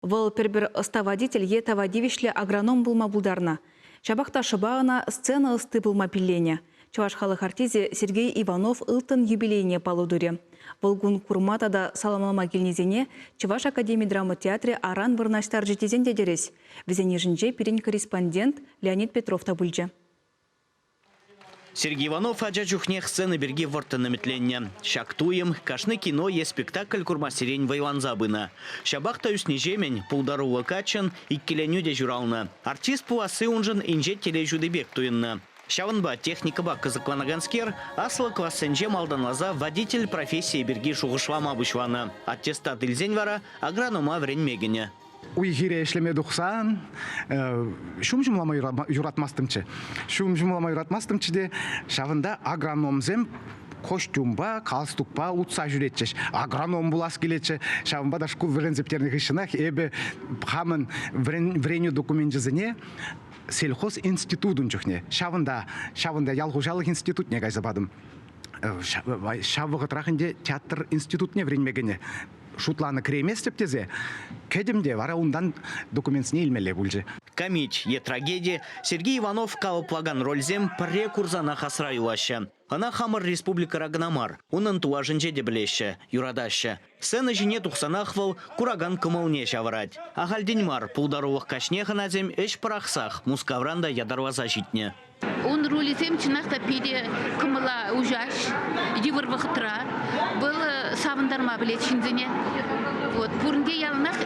Вӑл пӗр-пӗр ӑста водитель е тава тивӗҫлӗ агроном пулма пултарнӑ. Ҫапах та шӑпа ӑна сцена ӑсти пулма пилленӗ. Чӑваш халӑх артисчӗ Сергей Иванов ылтӑн юбилейне паллӑ турӗ. Вӑл кун курма тата саламлама килнисене Чӑваш академи драма театрӗ аран вырнаҫтарчӗ тесен те тӗрӗс. Вӗсен йышӗнче пирӗн корреспондент Леонид Петров та пулчӗ. Сергей Иванов ача чухнех сцена пирки вӑрттӑн ӗмӗтленнӗ. Ҫак туйӑм кашни кино е спектакль курмассерен вӑйланса пынӑ. Ҫапах та ӳснӗҫемӗн пултаруллӑ каччӑн иккӗленӳ те ҫуралнӑ. Артист пуласси уншӑн инҫет телей ҫути пек туйӑннӑ. Ҫавӑнпа техникӑпа кӑсӑкланаканскер аслӑ классенче малтанласа водитель профессийӗ пирки шухӑшлама пуҫланӑ. Аттестат илсен вара агронома вӗренме кӗнӗ. Уй-хире ӗҫлеме тухсан ҫум ҫумлама юратмастӑмччӗ. Ҫум ҫумлама юратмастӑмччӗ те ҫавӑнта агрономсем костюмпа, галстукпа утса ҫӳретчӗҫ. Агроном пулас килетчӗ. Ҫавӑнпа та шкул вӗренсе пӗтернӗ хыҫҫӑнах эпӗ хамӑн вӗренӳ докуменчӗсене сельхоз институтӑн чухне ҫавӑнта ҫавӑнта ял хуҫалӑх институтне кайса патӑм. Ҫав вӑхӑтрах ӗнтӗ театр институтне вӗренме кӗнӗ. Шутланӑ кӗрейместӗп тесе кӗтӗм те вара унтан документсене илмелле пулчӗ. Камит е трагеди Сергей Иванов калӑплакан рольсем пӗрре курсанах асра юлаҫҫӗ. Ӑна хамӑр республикӑра кӑна мар, унӑн тулашӗнче те пӗлеҫҫӗ, юратаҫҫӗ. Сцена ҫине тухсанах вӑл куракан кӑмӑлне ҫавӑрать. Ахальтен мар пултарулӑх каҫне хӑнасем ӗҫ пӑрахсах Мускавран та ятарласа ҫитнӗ. Ун ролӗсем чӑнах та питӗ кӑмӑла уҫаҫ йывӑр вӑхӑтра. Вӑл савӑнтарма пӗлет ҫынсене. Вот. Пуринте яланах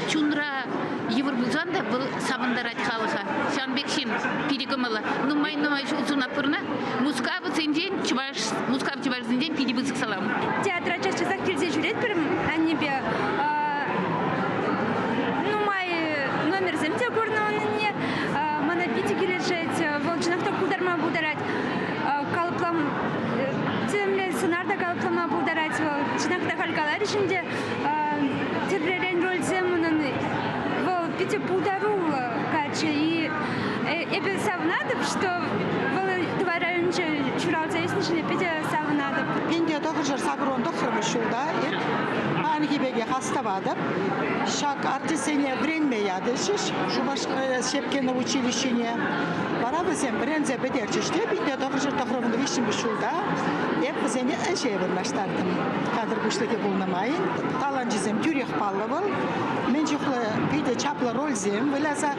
чунра йывӑр пулсан та вӑл савӑнтарать халӑха. Ҫавӑн пек ҫын питӗ кӑмӑллӑ. Нумай-нумай ҫул сунатпӑр ӑна. Мускавсенчен, чӑваш, Мускав чӑвашсенчен питӗ пысӑк салам. Театра час-часах килсе ҫӳретпӗр аннепе. Нумай номерсем те курнӑ унӑнне. Мана питӗ килӗшет. Вӑл чӑнах та култарма пултарать. Калӑплам темле сӑнар та калӑплама пултарать вӑл. Чӑнах та халь каларӗҫ ӗнтӗ, тӗрлӗрен рольсем унӑн. Вӑл питӗ пултаруллӑ каччӑ. И эпӗ савӑнатӑп, что вӑл Тӑвай районӗнче ҫуралса ӳснӗшӗн питӗ савӑнатӑп. Пинте тӑхӑрҫӗр сакӑрвун тӑххӑрмӗш ҫулта эп паянхи пекех астӑватӑп. Ҫак артистсене вӗренме ятӑчӗҫ Шупашкар Щепкина училищине. Вара вӗсем вӗренсе пӗтерчӗҫ те пинте тӑхӑрҫӗр тӑхӑрвун виҫҫӗмӗш ҫулта эп вӗсене ӗҫе вырнаҫтартӑм. Кадр пуҫлӑхӗ пулнӑ майӑн таланчӗсем тӳрех паллӑ вӑл. Мӗн чухлӗ питӗ чаплӑ рольсем выляса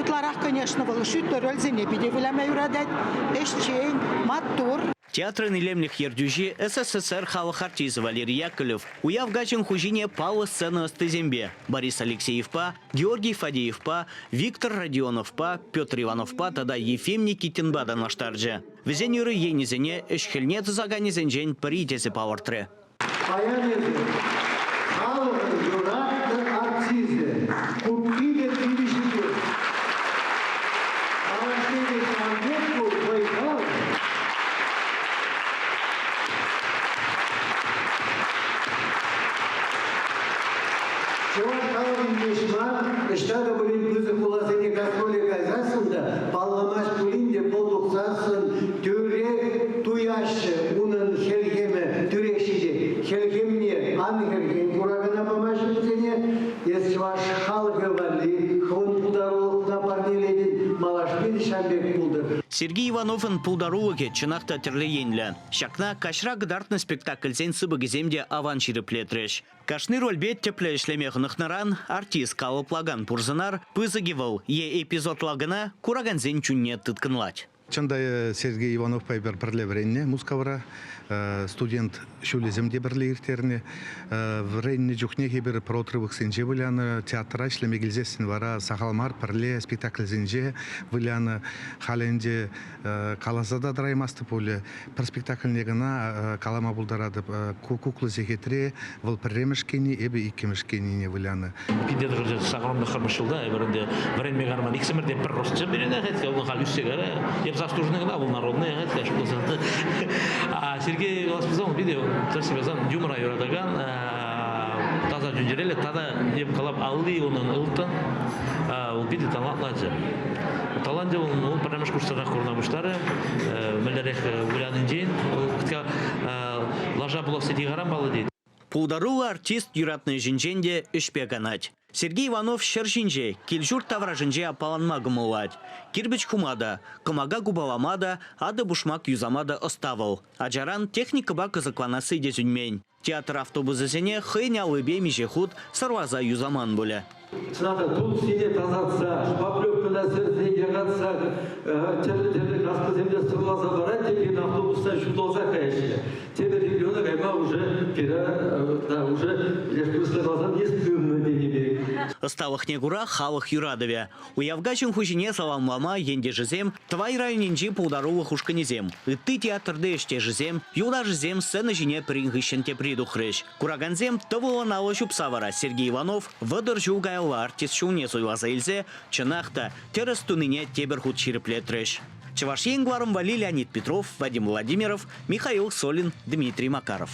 ытларах, конечно, вӑл шӳтлӗ рольсене питӗ выляма юратать. Ӗҫчен, маттур. Театрӑн илемлӗх ертӳҫи СССР халӑх артисчӗ Валерий Яковлев уяв каҫӗн хуҫине паллӑ сцена ӑстисемпе Борис Алексеевпа, Георгий Фадеевпа, Виктор Родионовпа, Петр Ивановпа тата Ефим Никитинпа танлаштарчӗ. Вӗсен ырӑ енӗсене ӗҫ-хӗлне тӑсаканӗсенчен пӗри тесе палӑртрӗ. Паян эсӗ халӑхӑн юратнӑ артисчӗ, купки те тивӗҫӗпе. Малашне те ҫавӑн пек пул, вӑй-хал. Чӑваш халӑхӗн ҫеҫ мар, ӑҫта та пулин пысӑк хуласене гастроле кайсассӑн та палламасть пулин те вӑл тухсассӑн тӳрех туяҫҫӗ унӑн хӗлхемӗ тӳрех ҫитет. Хӗлхемне ан хӗрхен куракана памаҫҫӗ вӗсене. Эс чӑваш халӑхӗ валли хӑвӑн пултарулӑхна парнелетӗн, малашне те ҫав пек пултӑр. Сергей Ивановӑн пултарулӑхӗ чӑнах та тӗрлӗ енлӗ. Ҫакна каҫра кӑтартнӑ спектакльсен сыпӑкӗсем те аван ҫирӗплетрӗҫ. Кашни рольпе тӗплӗ ӗҫлеме хӑнӑхнӑран артист калӑплакан пур сӑнар, пысӑк-и вӑл е эпизодла кӑна, куракансен чунне тыткӑнлать. Чӑн та Сергей Ивановпа эпир пӗрле вӗреннӗ Мускавра. Студент ҫулӗсем те пӗрле ирттернӗ. Вӗреннӗ чухнех эпир проотрывоксенче вылянӑ, театра ӗҫлеме килсессӗн вара сахал мар пӗрле спектакльсенче вылянӑ. Халӗ ӗнтӗ каласа та тӑраймастӑп пулӗ. Пӗр спектакльне кӑна калама пултаратӑп. Ку куклӑ сехетре вӑл пӗрремӗш кени, эпӗ иккӗмӗш кенине вылянӑ. Пинте тӑрӑшса сакӑрӑн ҫулта эпир ӗнтӗ вӗренме карман иксӗмӗр те пӗр ростчӗ пирӗн хет, вӑл халь ӳссе кайрӗ. Эп заслуженный кӑна, вӑл народный хет, шутласан. А Сергей Ласпизон питӗ тӗрӗс юмора юратакан, таса чун-чӗреллӗ тата эп калап алли унӑн ылтӑн. Вӑл питӗ талантлӑ ача. Таланчӗ вӑл ну, пӗрремӗш курсранах курӑна пуҫларӗ. Мӗнлерех вылянинчен вӑл лаша пуласси тихаран паллӑ тет. Пултаруллӑ артист юратнӑ ӗҫӗнчен те ӗҫпе канать. Сергей Иванов ҫӗр ҫинче, кил-ҫурт таврашӗнче аппаланма кӑмӑллать. Кирпӗч хума та, кӑмака купалама та, атӑ-пушмак юсама та ӑста вӑл. Ачаран техникӑпа кӑсӑкланасси те сӳнмен. Театр автобусӗсене хӑйӗн аллипе миҫе хут сӑрласа юсаман пулӗ. Чӑнах та тулсине тасатса, шпаклевкӑна сӗрсе якатса, тӗрлӗ-тӗрлӗ краскӑсемпе сӑрласа парать те пирӗн автобуста ҫуталса каяҫҫӗ. Тепӗр региона кайма уже пире да, уже леш каласан не стыдно тенӗ пек. Ӑсталӑхне кура халӑх юратӑвӗ. Уяв каҫӗн хуҫине саламлама ентешӗсем, Тӑвай районӗнчи пултарулӑх ушкӑнӗсем, ытти театрти ӗҫтешӗсем, юлташӗсем сцена ҫине пӗрин хыҫҫӑн тепри тухрӗҫ. Куракансем тӑвӑллӑн алӑ ҫупса вара Сергей Иванов 30 ҫул каялла артист ҫулне суйласа илсе чӑнах та тӗрӗс тунине тепӗр хут ҫирӗплетрӗҫ. Чӑваш Ен кӑларӑм валли Леонид Петров, Вадим Владимиров, Михаил Солин, Дмитрий Макаров.